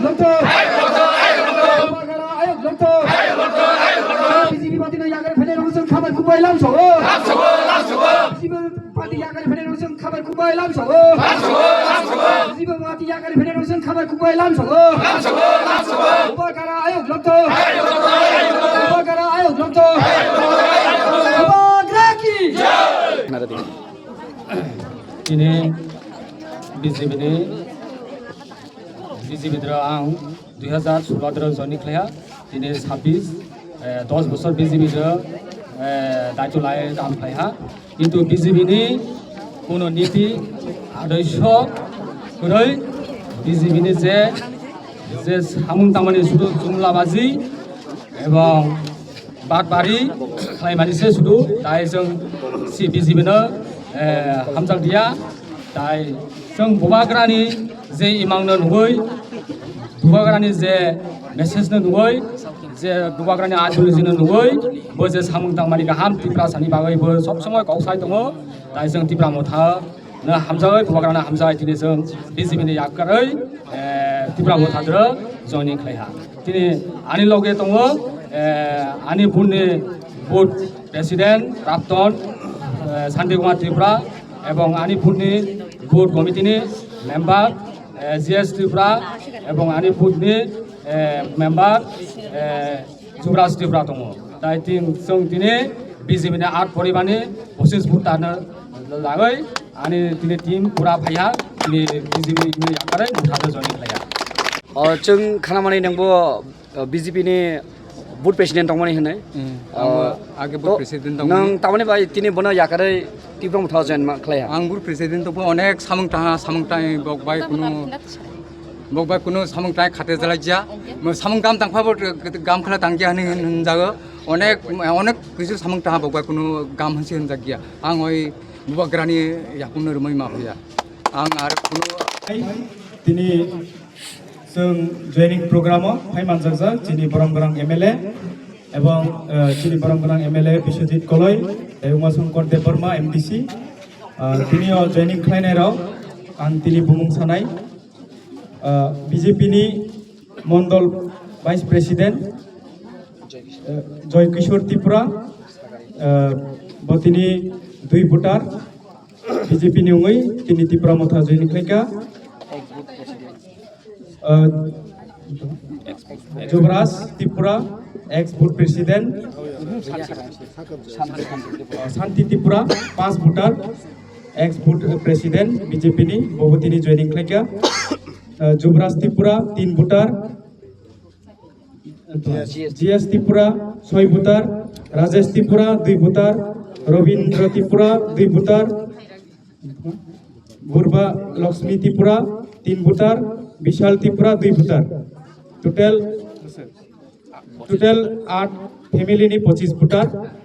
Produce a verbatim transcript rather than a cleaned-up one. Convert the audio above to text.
Longto. Bubagara ayok longto. B J P party no yagar phene rong song khabar kubai lam sogo. B J P party yagar phene rong song khabar kubai lam sogo. B J P party yagar phene rong song khabar kubai lam sogo. Bubagara ayok longto. Bubagara ayok longto. Bubagara ki. Tini B J P ni B J P dra ang dui hazar solo dra join khlaiha, tini sabbish, eh, dos bosor B J P dra, eh, daito lai kam khlaiha. Kintu B J P ni kuno niti adoisho kwrwi B J P ni je, je samung tangmani sudu jumlabaji ebong batbari khlaimani se sudu, tai chwng si B J P no, eh, hamjak dia, tai chwng Bubagrani je imang no nugwi, Bubagrani je message no nugwi, je Bubagrani ideology no nugwi, bo je samung tangmani kaham Tiprasani bagwi bo sob somoi kok sai tongo, tai chwng Tipra Motha no hamjagwi, Bubagrano hamjagwi tini chwng B J P ni yakarwi, eh, Tipra Motha dra joining khlaiha. Tini ani loge tongo, eh, ani buni booth president Prapton, eh, Santi Kumar Tripura, ebong ani booth ni booth committee ni member, eh, G S Tripura, ebong ani booth ni, eh, member, eh, Jubraj Tripura tongo. Tai tin, chwng tini B J P ni art poribani pochis booth tarna lagwi ani tini team pura phaiha, tini B J P ni yakarwi Motha dra joining khlaiha. O, chwng khanamani nangbo, uh, B J P ni booth president tongmani hwnwi. Hmm, Uh, ang age booth to president tongmani. Nwng tamani bai tini bono yakarwi Tipra Motha join ma khlaiha? Ang booth president tongbo onek samung taha, samung tai bok bai kunu Bok bai kunu samung tai khate jalai ja. Mo samung gam tang pha bo gam khala tang ja hwnwi hwnjago. Onek, onek kisu samung taha bok bai kunu gam hwnsi hwnjak ya. Ang oi Bubagrani yakung no rwmai ma phuya. Ang ar kunu Tini chwng joining program o phai manjak jak chini borom gorang M L A ebong, eh, chini borom gorang M L A Biswajit Koloi, tei Uma Shankar Debbarma M D C. Ah, tini o joining khlainai rok ang tini bumung sanai. Ah, B J P ni Mondol Vice President, eh, Joy Kishore Tripura, eh, bo tini dui voter, B J P ni wngwi tini Tipra Motha join khlaikha. Eh, Jubraj Tripura, ex booth president, Santi Tripura, pas voter, ex booth president B J P ni, bo bo tini joining khlaikha. Eh, Jubraj Tripura, tin voter, G S Tripura, soi voter, Rajesh Tripura, dui voter, Robindra Tripura, dui voter, Burba Lakshmi Tripura, tin voter, Bishal Tripura, dui voter. Total, total aat family ni pochis voter.